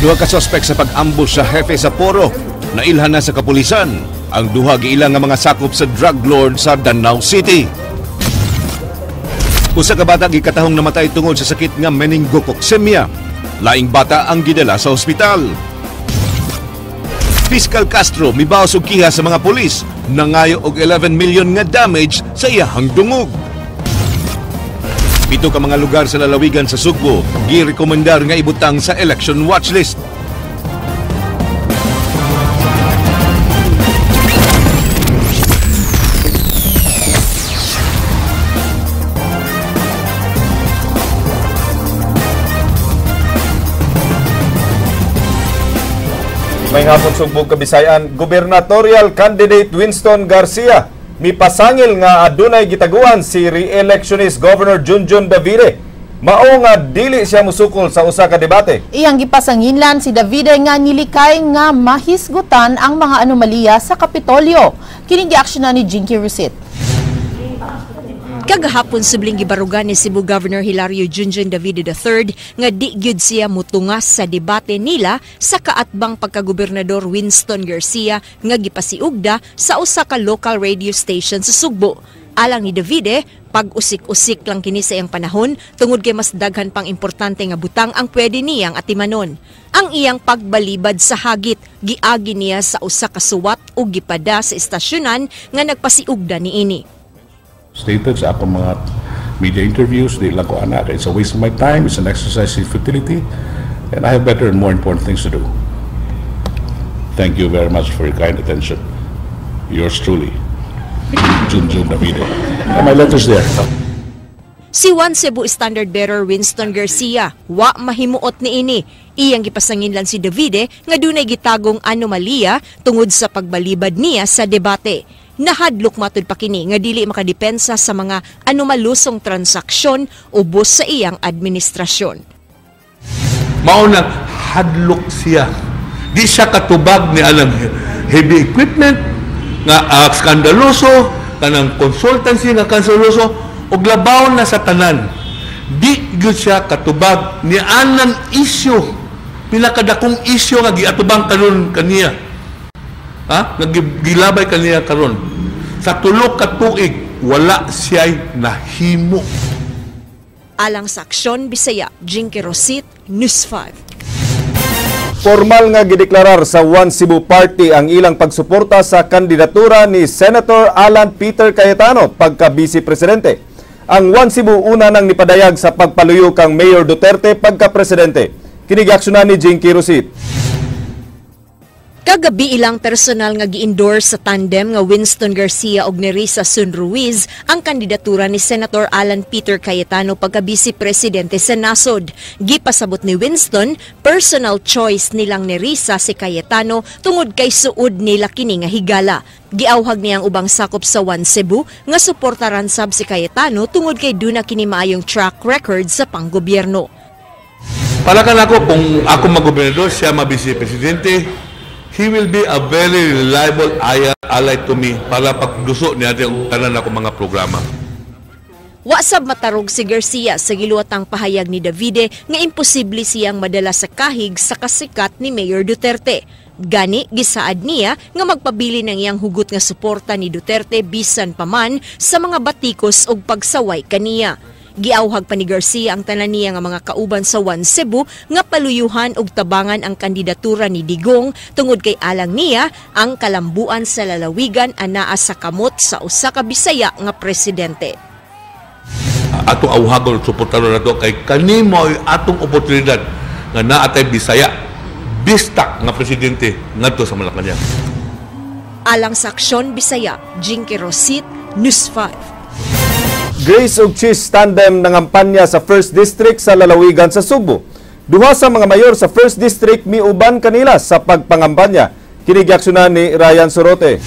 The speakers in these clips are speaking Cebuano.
Duha ka suspect sa pag-ambush sa hefe sa Poro nailhan na sa kapulisan. Ang duha giila nga mga sakop sa drug lord sa Danao City. Usa ka bata gikatahong namatay tungod sa sakit nga meningococcemia. Laing bata ang gidala sa ospital. Fiscal Castro mibaos og kiha sa mga pulis, nangayo og 11 million nga damage sa iyahang dungog. 7 ka mga lugar sa lalawigan sa Sugbo girekomendar nga ibutang sa election watchlist. May hapon Sugbo Kabisayan, gubernatorial candidate Winston Garcia mipasangil nga adunay gitaguan si re-electionist Governor Junjun Davide. Mao nga dili siya musukol sa usa ka debate. Iyang gipasanginlan si Davide nga nilikay nga mahisgutan ang mga anomalya sa Kapitolyo. Kini giaksyonan ni Jinky Rusit. Kagahapon subling gibarugan ni Cebu Governor Hilario Junjun Davide III nga di gyud siya mutungas sa debate nila sa kaatbang pagkagobernador Winston Garcia nga gipasiugda sa usa ka local radio station sa Sugbo. Alang ni Davide, pag-usik-usik lang kini sa iyang panahon tungod kay mas daghan pang importante nga butang ang pwede niyang atimanon. Ang iyang pagbalibad sa hagit, giagi niya sa usa ka suwat ug gipada sa estasyonan nga nagpasiugda niini. Stated sa akong mga media interviews, di lang ko anak. It's a waste of my time, it's an exercise in futility, and I have better and more important things to do. Thank you very much for your kind attention. Yours truly, Junjun Davide. And my letter's there. Si One Cebu Standard Bearer Winston Garcia, wa mahimuot niini. Iyang gipasanginlan si Davide nga dunay gitagong anomalya tungod sa pagbalibad niya sa debate. Nahadlok matud pa kini nga dili makadepensa sa mga anomalusong transaksyon ubos sa iyang administrasyon. Mao nang hadlok siya. Di siya katubag ni anang heavy equipment nga skandaloso, kanang consultancy nga skandaloso, ug labaw na sa tanan. Di gyud siya katubag ni anang isyu, pinakadakong isyu nga giatubang karon kaniya. Ha? Nagilabay kaniya karon. Sa tulo ka tuig wala siya'y nahimo. Alang sa Aksyon Bisaya, Jinky Rosit, News 5. Formal nga gideklarar sa One Cebu Party ang ilang pagsuporta sa kandidatura ni Senator Alan Peter Cayetano pagka Vice Presidente. Ang One Cebu una nang nipadayag sa pagpaluyo kang Mayor Duterte pagka Presidente. Kini giaksyonan ni Jinky Rosit. Kagabi ilang personal nga gi-endorse sa tandem nga Winston Garcia og Nerissa Sun Ruiz ang kandidatura ni Senator Alan Peter Cayetano pagka-vice presidente sa nasod. Gipasabot ni Winston, personal choice nilang Nerissa si Cayetano tungod kay suod nila kini nga higala. Giawhag niyang ubang sakop sa One Cebu nga suportaran sab si Cayetano tungod kay duna kini maayong track record sa panggobyerno. Para kanako kung ako magobernador, siya ma-vice presidente, he will be a very reliable ally to me para pagduso niya ang tanan ako mga programa. Wasab matarog si Garcia sa giluwatang pahayag ni Davide nga imposible siyang madala sa kahig sa kasikat ni Mayor Duterte. Gani, gisaad niya nga magpabili ng iyang hugot nga suporta ni Duterte bisan paman sa mga batikos og pagsaway kaniya. Giawhag pa ni Garcia ang tanan niya nga mga kauban sa One Cebu nga paluyuhan og tabangan ang kandidatura ni Digong tungod kay alang niya ang kalambuan sa lalawigan anaa sa kamot sa usa ka Bisaya nga presidente. Atong awhagon suportaron nato kay kanimo atong oportunidad nga naa tay Bisaya bistak nga presidente ngadto sa Malacañang. Alang sa Aksyon Bisaya, Jinky Rosit, News 5. Grace ug Cheese tandem nangampanya sa 1st District sa lalawigan sa Sugbo. Duha sa mga mayor sa 1st District miuban kanila sa pagpangampanya. Kini giaksyonan ni Ryan Sorote.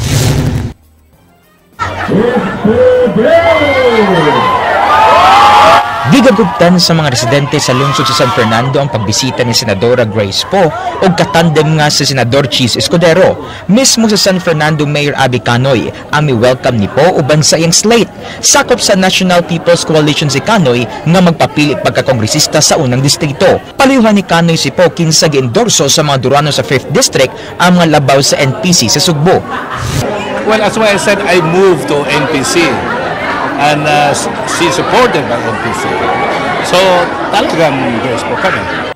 Gigagubtan sa mga residente sa lungsod sa San Fernando ang pagbisita ni Senadora Grace Poe og katandem nga si Senador Chiz Escudero. Mismo sa San Fernando Mayor Abby Canoy ang mi-welcome ni Poe uban sa iyang slate. Sakop sa National People's Coalition si Canoy nga magpapili pagkakongresista sa unang distrito. Paluyuhan ni Canoy si Poe kinsa giendorso sa mga Durano sa 5th District ang mga labaw sa NPC sa Sugbo. Well, that's why I said I moved to NPC and she supported by NPC. So, talagang Grace Poe kami.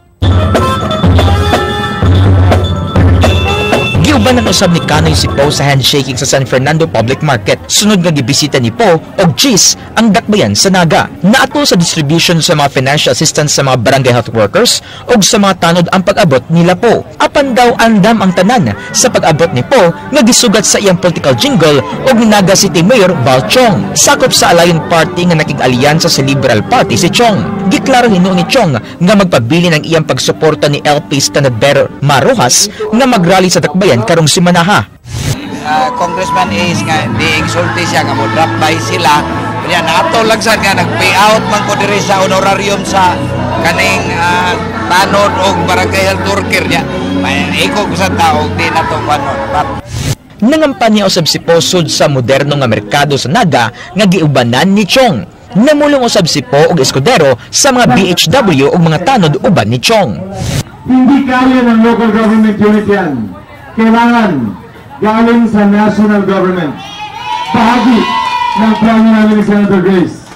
Giuban ang usab ni Canoy si Poe sa handshaking sa San Fernando Public Market. Sunod nga gibisita ni Poe og Chiz ang dakbayan sa Naga. Naatol sa distribution sa mga financial assistance sa mga barangay health workers og sa mga tanod ang pag-abot nila Poe. Apan daw andam ang tanan sa pag-abot ni Poe nga gisugat sa iyang political jingle og ni Naga City Mayor Val Chong. Sakop sa Alliance Party nga nakig-alyansa sa Liberal Party si Chong. Giklaro hinuon ni Chong nga magpabili ng iyang pagsuporta ni LP Standard Bearer Marojas nga magrally sa dakbayan karong simanaha. Congressman Ace nga di insulti siya nga mo drop by sila. Kanya nato lang sad nga nag-pay out man ko diri sa honorarium sa kaning tanod og barangay health worker niya. May ikog sa tao di na to panon. Nangampanya usab si Poe sud sa moderno nga merkado sa Naga nga giubanan ni Chong. Namulong usab si Poe og Escudero sa mga BHW ug mga tanod uban ni Chong. Hindi kaya ng local government unit yan. Kailangan galing sa national government. Bahagi ng plano namin ni Senator Grace.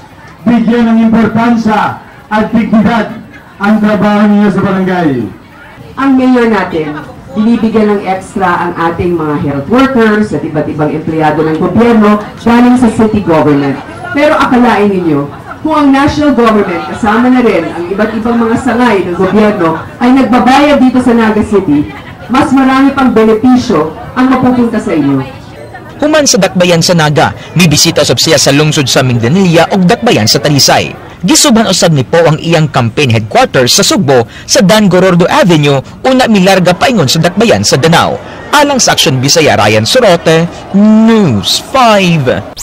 Bigyan ng importansya at dignidad ang trabaho ninyo sa barangay. Ang mayor natin, binibigyan ng extra ang ating mga health workers at iba't ibang empleyado ng gobyerno galing sa city government. Pero akalain ninyo, kung ang national government kasama na rin ang iba't ibang mga sangay ng gobyerno ay nagbabayad dito sa Naga City, mas marami pang benepisyo ang mapupunta sa inyo. Human sa dakbayan sa Naga, mibisita usab siya sa lungsod sa Minglanilla ug dakbayan sa Talisay. Gisubhan usab ni Poe ang iyang campaign headquarters sa Sugbo sa Dan Gorordo Avenue una milarga paingon sa dakbayan sa Danao. Alang sa Action Bisaya, Ryan Sorote, News 5.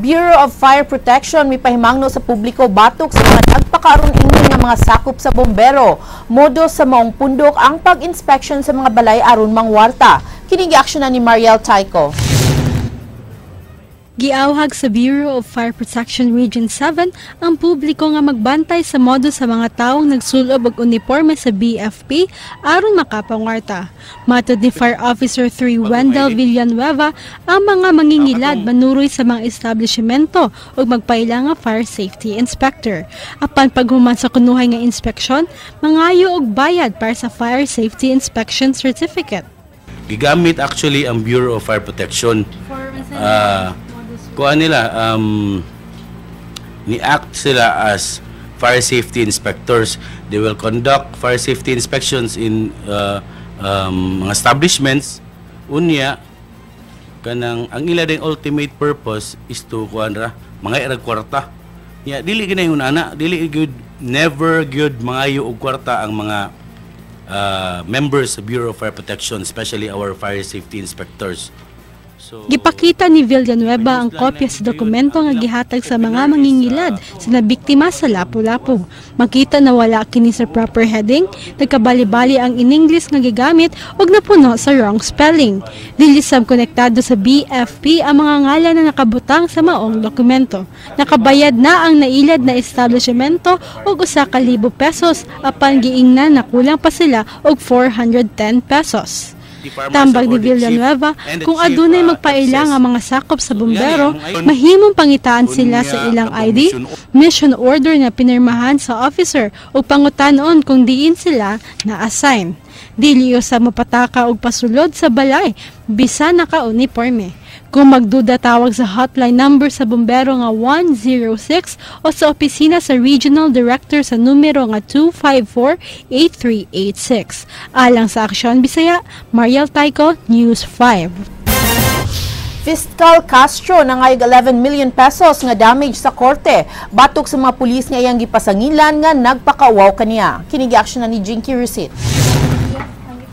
Bureau of Fire Protection mipahimangno sa publiko batok sa mga nagpakaroon ingon nga mga sakop sa bombero. Modo sa maong pundok ang pag-inspection sa mga balay aron mangwarta. Kini giaksyonan ni Mariel Taiko. Giawhag sa Bureau of Fire Protection Region 7 ang publiko nga magbantay sa modo sa mga taong nagsulob og uniporme sa BFP aron makapangwarta. Matod ni Fire Officer 3 Wendell Villanueva, ang mga mangingilad manuroy sa mga establishmento ug magpaila nga fire safety inspector. Apan paghuman sa kunuhay nga inspeksyon, mangayo og bayad para sa fire safety inspection certificate. Gigamit actually ang Bureau of Fire Protection. Kuha nila, ni-act sila as fire safety inspectors. They will conduct fire safety inspections in mga establishments. Unya, kanang ang ila ding ultimate purpose is to kuan ra mga irag kwarta. Nya dili gina ana, dili good, never good mangayo og kwarta ang mga members sa Bureau of Fire Protection, especially our fire safety inspectors. So, gipakita ni Villanueva ang kopya sa dokumento nga gihatag sa mga mangingilad sa nabiktima sa Lapu-Lapu. Makita na wala kini sa proper heading, nagkabali-bali ang in-English nga gigamit ug napuno sa wrong spelling. Dili sab konektado sa BFP ang mga ngalan na nakabutang sa maong dokumento. Nakabayad na ang nailad na establishmento og 1,000 pesos apan giingnan na kulang pa sila og 410 pesos. Tambag ni Villanueva, kung adunay magpaila nga mga sakop sa bumbero, mahimong pangitaan sila sa ilang ID, mission order na pinirmahan sa officer o pangutanon kung diin sila na-assign. Dili usab mapataka og pasulod sa balay bisan naka-uniporme. Kung magduda, tawag sa hotline number sa bumbero nga 106 o sa opisina sa Regional Director sa numero nga 254-8386. Alang sa Aksyon Bisaya, Mariel Taiko, News 5. Fiscal Castro nangayog 11 million pesos nga damage sa korte batok sa mga pulis nga iyang gipasangilan nga nagpakauwaw kaniya. Kini giaksyonan ni Jinky Rusit.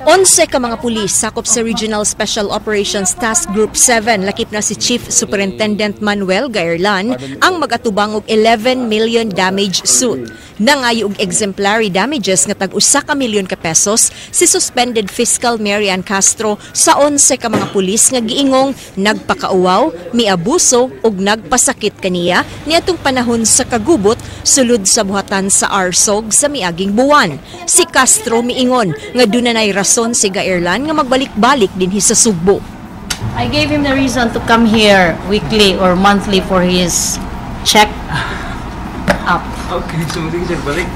11 ka mga pulis sakop sa Regional Special Operations Task Group 7, lakip na si Chief Superintendent Manuel Gaerlan, ang magatubang og 11 million damage suit. Nangayo og exemplary damages nga tag 1 ka milyon ka pesos si suspended Fiscal Mary Ann Castro sa 11 ka mga pulis nga giingong nagpakauwaw, miabuso ug nagpasakit kaniya niadtong panahon sa kagubot sulod sa buhatan sa RSOG sa miaging buwan. Si Castro miingon nga dunay rason si Gaerlan nga magbalik-balik dinhi sa Sugbo. I gave him the reason to come here weekly or monthly for his check up. Okay, so hindi siya balik.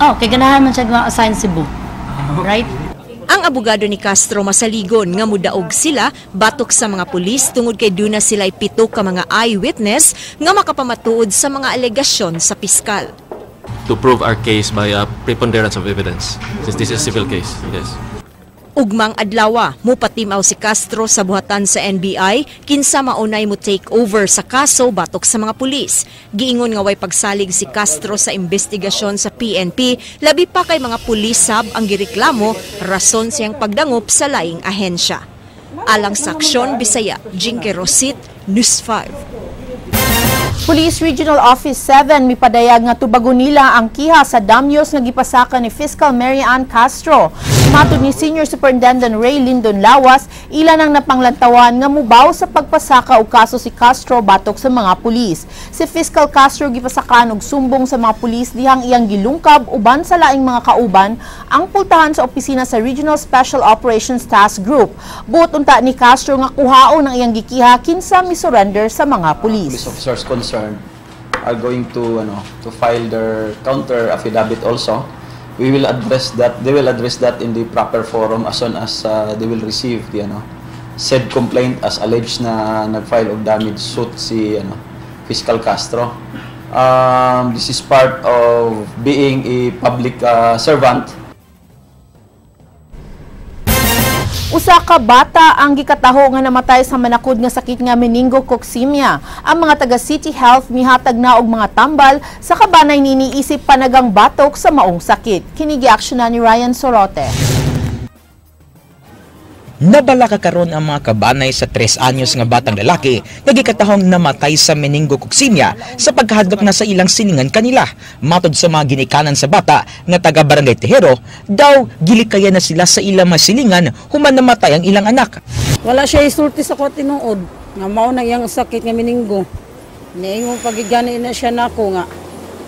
Oh, kay ganahan man siya assign Cebu. Right? Ang abogado ni Castro masaligon nga mudaog sila batok sa mga pulis tungod kay duna sila 7 ka mga eyewitness nga makapamatuod sa mga alegasyon sa piskal. To prove our case by a preponderance of evidence, since this is a civil case, yes. Ugmang adlawa, mupatimaw si Castro sa buhatan sa NBI, kinsa maunay mo take over sa kaso batok sa mga pulis. Giingon nga way pagsalig si Castro sa investigasyon sa PNP, labi pa kay mga pulis sab ang gireklamo, rason siyang pagdangop sa laing ahensya. Alang sa Aksyon Bisaya, Jinky Rosit, News 5. Police Regional Office 7 mipadayag nga tubagon nila ang kiha sa damyos nga gipasaka ni Fiscal Mary Ann Castro. Matod ni Senior Superintendent Ray Lindon Lawas, ila nang napanglantawan nga mubaw sa pagpasaka og kaso si Castro batok sa mga pulis. Si Fiscal Castro gipasakan og sumbong sa mga pulis dihang iyang gilungkab uban sa laing mga kauban ang pultahan sa opisina sa Regional Special Operations Task Group. Buot unta ni Castro nga kuhaon ang iyang gikiha kinsa mi-surrender sa mga pulis. Police officers concerned are going to file their counter affidavit also. We will address that. They will address that in the proper forum as soon as they will receive the said complaint as alleged na nag-file of damage suit si Fiscal Castro. This is part of being a public servant. Usa ka bata ang gikataho nga namatay sa manakod nga sakit nga meningococcemia. Ang mga taga City Health mihatag na og mga tambal sa kabanay nini isip panagang batok sa maong sakit. Kini giaksyonan ni Ryan Sorote. Nabalaka karon ang mga kabanay sa 3 anyos nga batang lalaki nga gikatahong namatay sa meningococcemia sa pagkahadlok na sa ilang silingan kanila. Matod sa mga ginikanan sa bata nga taga Barangay Tejero, daw gilikayan na sila sa ilang mga silingan human namatay ang ilang anak. Wala siya isulti sa ko tinuod nga mao na iyang sakit nga meningo. Niingon pagigani na siya nako nga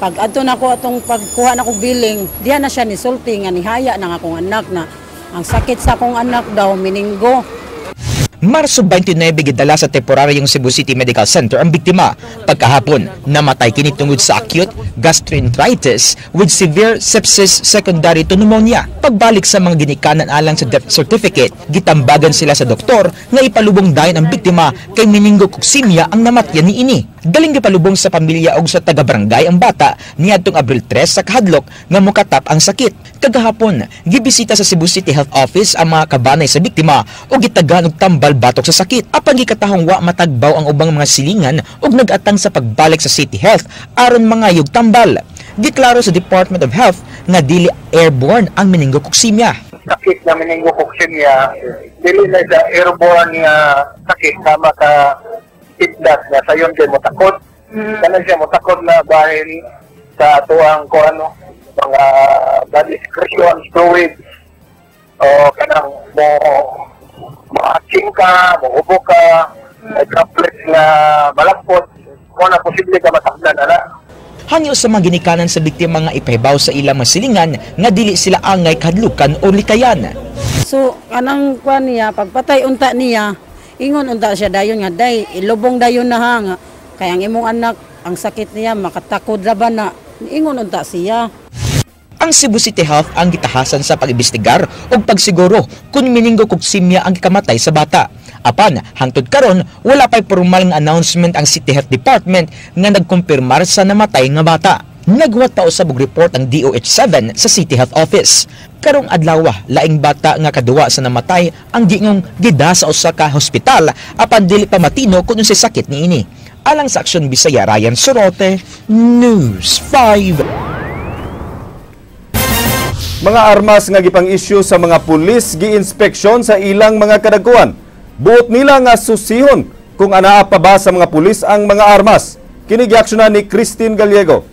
pag adto nako atong pagkuha nako billing, diha na siya nisulti nga nihaya na nga akong anak na ang sakit sa akong anak daw, meningo. Marso 29, gidala sa temporaryong Cebu City Medical Center ang biktima. Pagkahapon, namatay kini tungod sa acute gastroenteritis with severe sepsis secondary to pneumonia. Pagbalik sa mga ginikanan alang sa death certificate, gitambagan sila sa doktor nga ipalubong dayon ang biktima kay meningococcemia ang namatyan niini. Galing gipalubong sa pamilya og sa taga-barangay ang bata niadtong Abril 3 sa kahadlok nga mokatap ang sakit. Kagahapon, gibisita sa Cebu City Health Office ang mga kabanay sa biktima ug gitagan og tambal batok sa sakit. Apan gikatahong wa matagbaw ang ubang mga silingan ug nagatang sa pagbalik sa City Health aron mangayog tambal. Giklaro sa Department of Health nga dili airborne ang meningococcemia. Sakit na meningococcemia dili na sa airborne nga sakit sama sa itdas na sayon kay motakod. Kana siya motakod na dahil sa atuang ko mga body secretions, fluids, o kanang mo maaching ka, mo ka, may droplets na malagpot, mo na posible ka matakdan ana. Hangyo sa mga ginikanan sa biktima nga ipahibaw sa ilang mga silingan nga dili sila angay kahadlukan o likayan. So kanang kuan niya, pagpatay unta niya, ingon unta siya dayon nga day, ilubong dayon na ha nga kay ang imong anak ang sakit niya makatakod ra ba na, ingon unta siya. Ang Cebu City Health ang gitahasan sa pag-imbestigar ug pagsiguro kung meningococcemia ang gikamatay sa bata. Apan, hangtod karon wala pay formal nga announcement ang City Health Department nga nagkumpirmar sa namatay nga bata. Nagwat pa usab og report ang DOH-7 sa City Health Office. Karong adlaw, laing bata nga kaduwa sa namatay ang giingong gida sa usa ka hospital apan dili pa matino kung unsay sakit niini. Alang sa Aksyon Bisaya, Ryan Sorote, News 5. Mga armas nga gipang-issue sa mga pulis gi-inspeksyon sa ilang mga kadagkuan. Buot nila nga susihon kung anaa pa ba sa mga pulis ang mga armas. Kini giaksyonan ni Christine Gallego.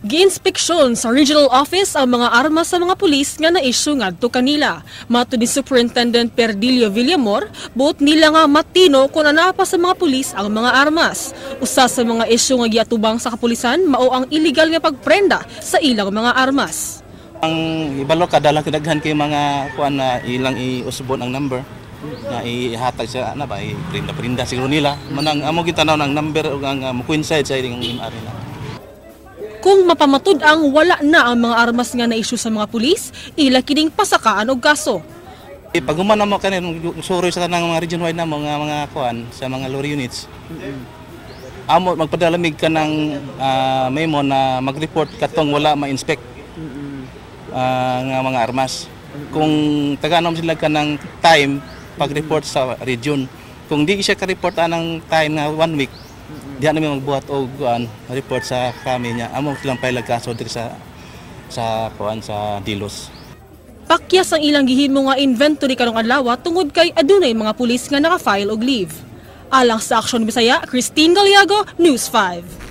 Giinspeksyon sa regional office ang mga armas sa mga pulis nga na-issue ngadto kanila. Matud ni Superintendent Perdilio Villamor, buot nila nga matino kung anaa pa sa mga pulis ang mga armas. Usa sa mga isyu nga giatubang sa kapulisan mao ang illegal nga pagprenda sa ilang mga armas. Ang ibalo kadala kadaghan kay mga kuan na ilang iusbon ang number na ihatag sa ana ba i-prinda-prinda siguro nila. Manang amo gitanaw ng number ug ang mo-coincide sa ilang MR nila. Kung mapamatud ang wala na ang mga armas nga na-issue sa mga pulis, ila kining pasakaan og kaso. Pag human na mo kanin suroy sa tanang mga region wide na mga kuan sa mga lorry units. Amo magpadalamig ka ng memo na mag-report katong wala ma-inspect nga mga armas. Kung taganom sila ka ng time pag-report sa region. Kung di siya ka-report anang time nga 1 week, diha namin magbuhat og kuan report sa kami niya. Amo silang file kaso diri sa kuan sa Dilos. Pakyas ang ilang gihimo nga inventory karong adlaw tungod kay adunay mga pulis nga naka-file og leave. Alang sa Aksyon Bisaya, Christine Gallego, News 5.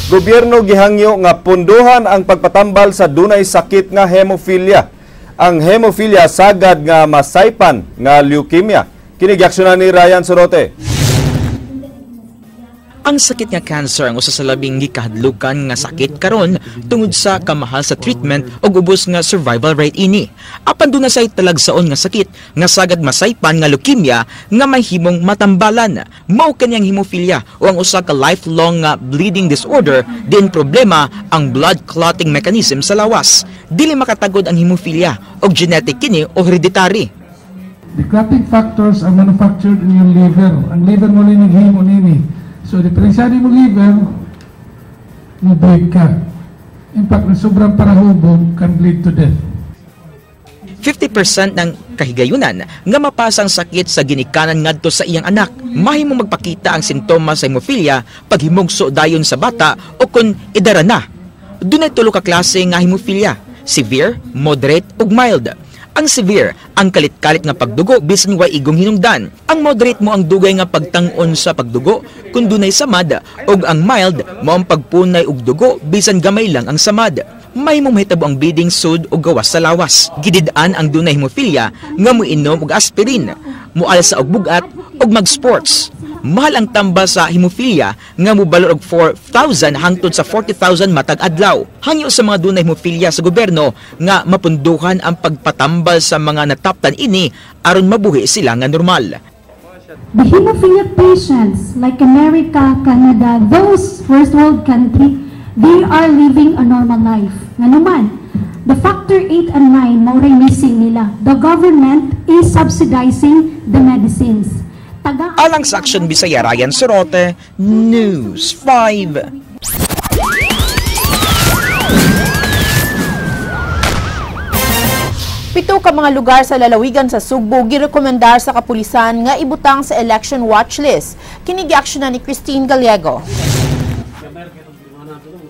Gobyerno gihangyo nga punduhan ang pagpatambal sa dunay sakit nga hemophilia. Ang hemophilia sagad nga masaypan nga leukemia. Kini giaksyonan ni Ryan Sorote. Ang sakit nga cancer ang usa sa labing gikahadlukan nga sakit karon tungod sa kamahal sa treatment ug ubos nga survival rate ini. Apan duna say talagsaon nga sakit nga sagad masaypan nga leukemia nga mahimong matambalan. Mao kani ang hemophilia o ang usa ka lifelong nga bleeding disorder din problema ang blood clotting mechanism sa lawas. Dili makatagod ang hemophilia og genetic kini o hereditary. The clotting factors are manufactured in your liver. Ang liver mo rin naghimo nini. So, diferensyado mo liver, mo-bleed ka. In fact, na sobrang parahubog can bleed to death. 50% ng kahigayunan nga mapasa ang sakit sa ginikanan ngadto sa iyang anak. Mahimong magpakita ang sintomas sa hemophilia paghimugso dayon sa bata o kun idara na. Dunay tulo ka klase nga hemophilia: severe, moderate ug mild. Ang severe, ang kalit-kalit nga pagdugo bisan way igong hinungdan. Ang moderate mo ang dugay nga pagtang-on sa pagdugo kung dunay samad, ug ang mild mo ang pagpunay og dugo bisan gamay lang ang samad. Mahimong mahitabo ang bleeding sud o gawas sa lawas. Gidid-an ang dunay hemophilia nga moinom og aspirin, moalsa og bugat ug mag-sports. Mahal ang tamba sa hemophilia nga mobalor og 4,000 hangtod sa 40,000 matag adlaw. Hangyo sa mga dunay hemophilia sa gobyerno nga mapunduhan ang pagpatambal sa mga nataptan ini aron mabuhi sila nga normal. The hemophilia patients like America, Canada, those first world country, they are living a normal life. Nganuman, the factor 8 and 9 mao ray missing nila. The government is subsidizing the medicines. Alang sa Aksyon Bisaya, Ryan Sorote, News 5. Pito ka mga lugar sa lalawigan sa Sugbo girekomendar sa kapulisan nga ibutang sa election watch list. Kini giaksyonan ni Christine Gallego.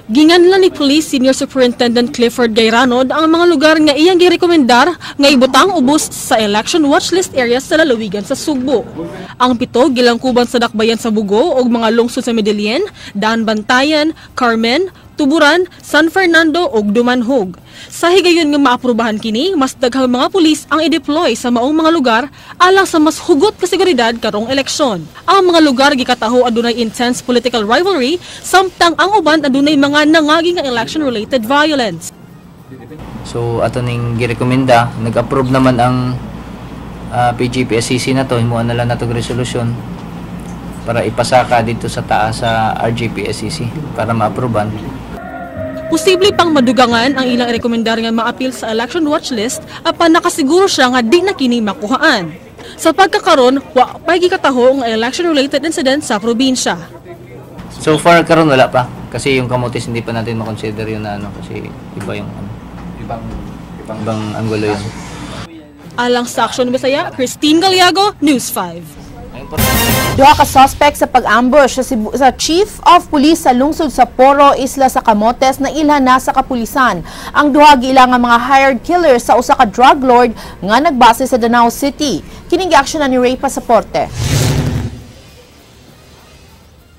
Ginganlan ni Police Senior Superintendent Clifford Gayranod ang mga lugar nga iyang girekomendar nga ibutang ubos sa election watchlist areas sa lalawigan sa Sugbo. Ang pito gilangkuban sa dakbayan sa Bugo ug mga lungsod sa Medellin, Daan Bantayan, Carmen, Tuburan, San Fernando ug Dumanhog. Sa higayon nga maaprubahan kini, mas daghang mga pulis ang i-deploy sa maong mga lugar alang sa mas hugot ka seguridad karong eleksyon. Ang mga lugar gikataho adunay intense political rivalry, samtang ang uban adunay mga nangagi nga election-related violence. So ato ning girekomenda, nag-approve naman ang PGPSCC na to, himuan na lang nato resolution para ipasaka dito sa taas sa RGPSCC para ma-aproban. Posible pang madugangan ang ilang rekomendar nga maapil sa election watch list apan nakasiguro siya nga di na kini makuhaan. Sa pagkakaron, wa pay gikataho nga election-related incident sa probinsya. So far karon wala pa kasi yung Camotes hindi pa natin ma-consider yun na ano kasi iba yung ano, ibang anggulo yun. Alang sa Aksyon Bisaya, Christine Gallego, News 5. Duha ka suspect sa pag-ambush sa Chief of Police sa lungsod sa Poro, Isla sa Camotes na ilhan na sa kapulisan. Ang duha giila nga mga hired killers sa usa ka drug lord nga nagbase sa Danao City. Kining giaksyonan ni Ray Pasaporte.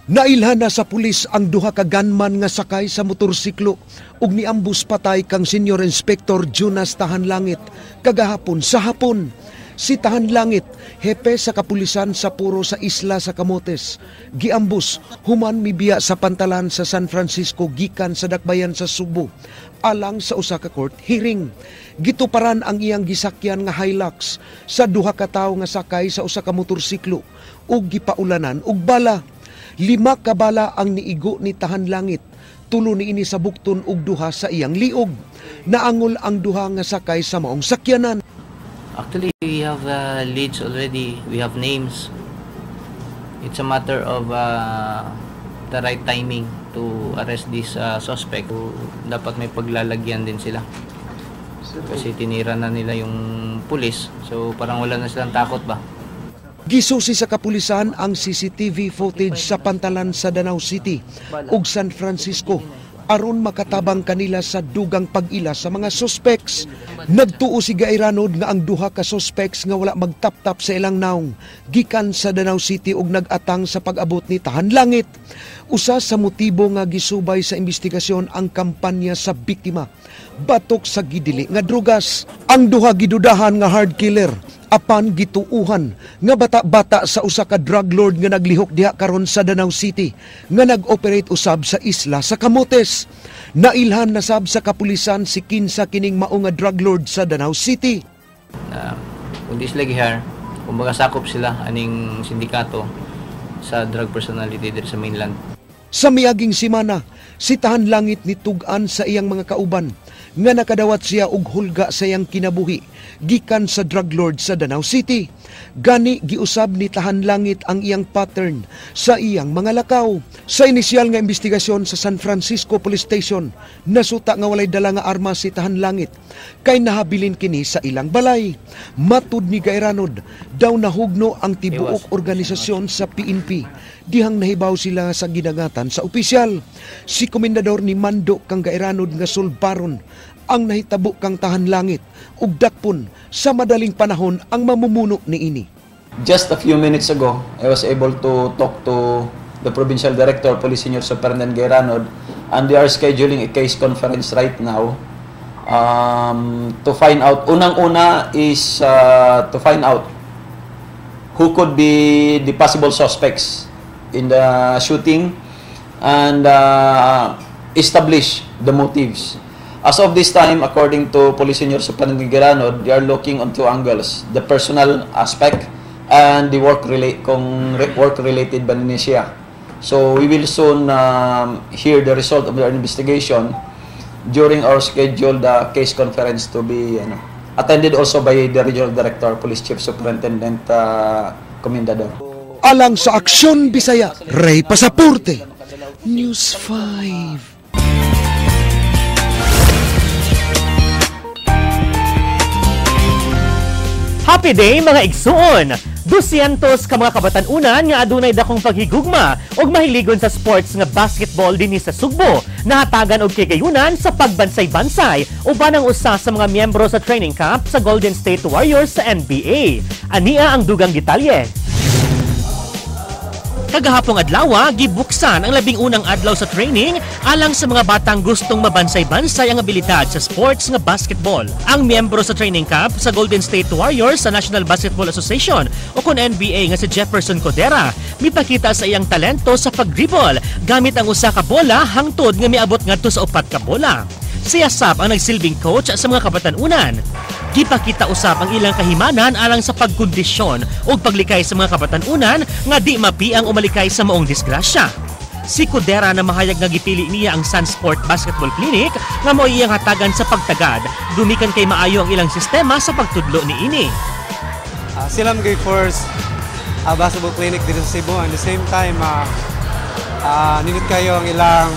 Nailhan na sa pulis ang duha ka gunman nga sakay sa motorsiklo ug niambus patay kang Senior Inspector Jonas Tahanlangit kagahapon sa hapon. Si Tahanlangit, hepe sa kapulisan sa Puro sa Isla sa Camotes, giambus human mibiya sa pantalan sa San Francisco gikan sa dakbayan sa Subo alang sa usa ka court hearing. Gituparan ang iyang gisakyan nga Hilux sa duha ka tawo nga sakay sa usa ka motorsiklo ug gipaulanan og bala. 5 ka bala ang niigo ni Tahanlangit, tulo niini sa bukton ug duha sa iyang liog. Naangol ang duha nga sakay sa maong sakyanan. Actually, we have leads already. We have names. It's a matter of the right timing to arrest this suspect. So, dapat may paglalagyan din sila. Kasi tinira na nila yung pulis. So parang wala na silang takot ba? Gisusi sa kapulisan ang CCTV footage sa pantalan sa Danao City ug San Francisco aron makatabang kanila sa dugang pag-ila sa mga suspects. Nagtuo si Gairanod nga ang duha ka suspects nga wala magtaptap sa ilang naong gikan sa Danao City ug nag-atang sa pag-abot ni Tahanlangit. Usa sa motibo nga gisubay sa investigasyon ang kampanya sa biktima batok sa gidili nga drugas. Ang duha gidudahan nga hard killer apan gituuhan nga bata-bata sa usa ka drug lord nga naglihok diha karon sa Danao City nga nag-operate usab sa Isla sa Camotes. Nailhan na sab sa kapulisan si kinsa kining mao nga drug lord sa Danao City. Kung di sila gihar, kumbaga sakop sila aning sindikato sa drug personality diri sa mainland. Sa miaging semana, si Tahanlangit nitug-an sa iyang mga kauban nga nakadawat siya og hulga sa iyang kinabuhi gikan sa drug lord sa Danao City. Gani giusab ni Tahanlangit ang iyang pattern sa iyang mga lakaw. Sa inisyal nga investigasyon sa San Francisco Police Station, nasuta nga walay dala nga arma si Tahanlangit kay nahabilin kini sa ilang balay. Matud ni Gairanod, daw nahugno ang tibuok organisasyon sa PNP dihang nahibaw sila sa ginangatan sa opisyal. Si komendador ni Mando kang Gairanod nga sulbaron ang nahitabo kang Tahanlangit ug dakpon sa madaling panahon ang mamumuno niini. Just a few minutes ago, I was able to talk to the Provincial Director, Police Senior Superintendent Gairanod, and they are scheduling a case conference right now to find out. Unang-una is to find out who could be the possible suspects in the shooting and establish the motives. As of this time, according to Police Senior Superintendent Gairanod, they are looking on two angles: the personal aspect and the work work related ba ni siya. So we will soon hear the result of their investigation during our scheduled case conference to be attended also by the Regional Director, Police Chief Superintendent Comendador. Alang sa Aksyon Bisaya, Ray Pasaporte, News 5. Happy day mga igsuon! 200 ka mga kabatan-unan nga adunay dakong paghigugma ug mahiligon sa sports nga basketball dinhi sa Sugbo. Nahatagan og kigayunan sa pagbansay-bansay uban ang usa sa mga miyembro sa training camp sa Golden State Warriors sa NBA. Ania ang dugang detalye. Kagahapong adlaw, gibuksan ang 11 adlaw sa training alang sa mga batang gustong mabansay-bansay ang abilidad sa sports nga basketball. Ang miyembro sa training camp sa Golden State Warriors sa National Basketball Association o kon NBA nga si Jefferson Codera, mipakita sa iyang talento sa pag-dribble gamit ang usa ka bola hangtod nga miabot ngadto sa 4 ka bola. Siya sab ang nagsilbing coach sa mga kabatan-unan. Gipakita usab ang ilang kahimanan alang sa pagkondisyon ug paglikay sa mga kabatan-unan nga di mapiang umalikay sa maong disgrasya. Si Codera na mahayag nga gipili niya ang Sunsport Basketball Clinic nga mao iyang hatagan sa pagtagad, gumikan kay maayo ang ilang sistema sa pagtudlo niini. Sila mga first basketball clinic dito sa Cebu, and the same time nindot kayo ang ilang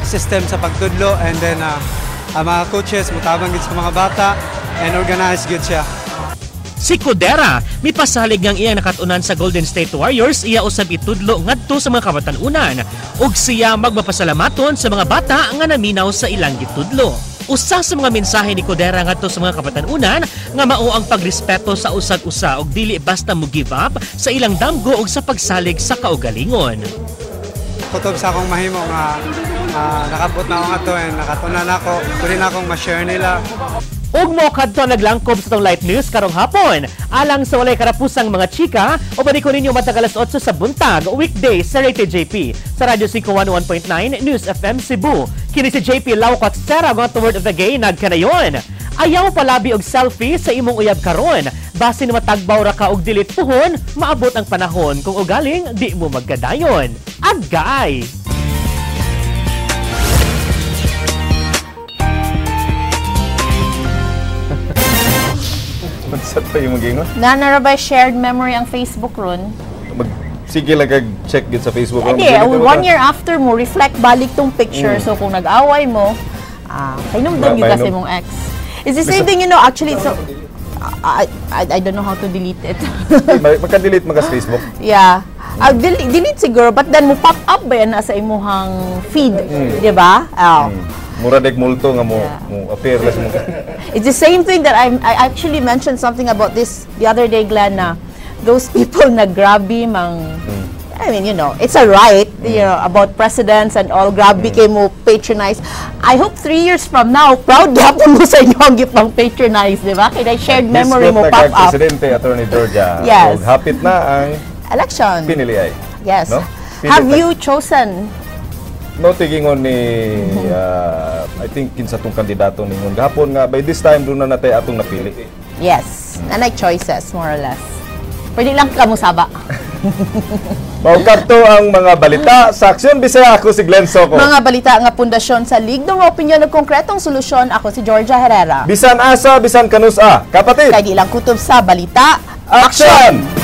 system sa pagtudlo, and then ang mga coaches mutabang gid sa mga bata and organize gid siya. Si Codera mipasalig ngang iyang nakatunan sa Golden State Warriors iya usab itudlo ngadto sa mga kabatan-unan ug siya magmapasalamaton sa mga bata nga naminaw sa ilang gitudlo. Usa sa mga mensahe ni Codera ngadto sa mga kabatan-unan nga mao ang pagrespeto sa usag-usa ug dili basta mo give up sa ilang damgo ug sa pagsalig sa kaugalingon. Kutob sa akong mahimo nga nakabot na ako ato and nakatunan ako, pwede na akong ma-share nila. Ug mo kadto naglangkob sa tong Light News karong hapon. Alang sa walay karapusang mga chika, uban ko ninyo matag alas 8 sa buntag, weekday sa Rated JP sa Radyo 511.9 News FM Cebu. Kini si JP Laucot Sera nga word of the gay nagkanayon. Ayaw palabi og selfie sa imong uyab karon. Basin matagbaw ra ka og delete puhon, maabot ang panahon kung ugaling di mo magkadayon. Agay! Sa to yung magingon? Nanarabay shared memory ang Facebook ron. Sige lang kag-check gid sa Facebook. Hindi, 1 year after mo, reflect balik tong picture. So kung nag-away mo, kainumdum yun kasi mong ex. It's the same thing, you know, actually, so, I don't know how to delete it. Magka-delete mo ka sa Facebook? Yeah. Delete siguro, but then mo pop up ba yan sa imuhang feed, di ba? Oh. Mura deg multo nga mo appear less mo. It's the same thing that I actually mentioned something about this the other day, Glenn, na those people na grabe mang I mean, you know, it's a right, you know, about presidents and all, grabe kay mo patronize. I hope 3 years from now, proud gyapon mo sa inyo ang gipang patronize, di ba? Kaya shared memory mo pop up. Presidente Attorney Georgia. Yes. Og hapit na ang election. Pinili ay. Yes. No? Have you chosen? No, tigingon ni I think kinsa tong kandidato ningon gahapon nga by this time doon na natay atong napili. Yes. Nanay choices more or less. Pwede lang ka musaba. Mao kadto ang mga balita sa Aksyon Bisaya. Ako si Glenn Soco. Mga balita nga pundasyon sa ligdong opinyon ug konkretong solusyon. Ako si Georgia Herrera. Bisan asa, bisan kanus-a. Kapatid. Kay di lang kutob sa balita. Aksyon!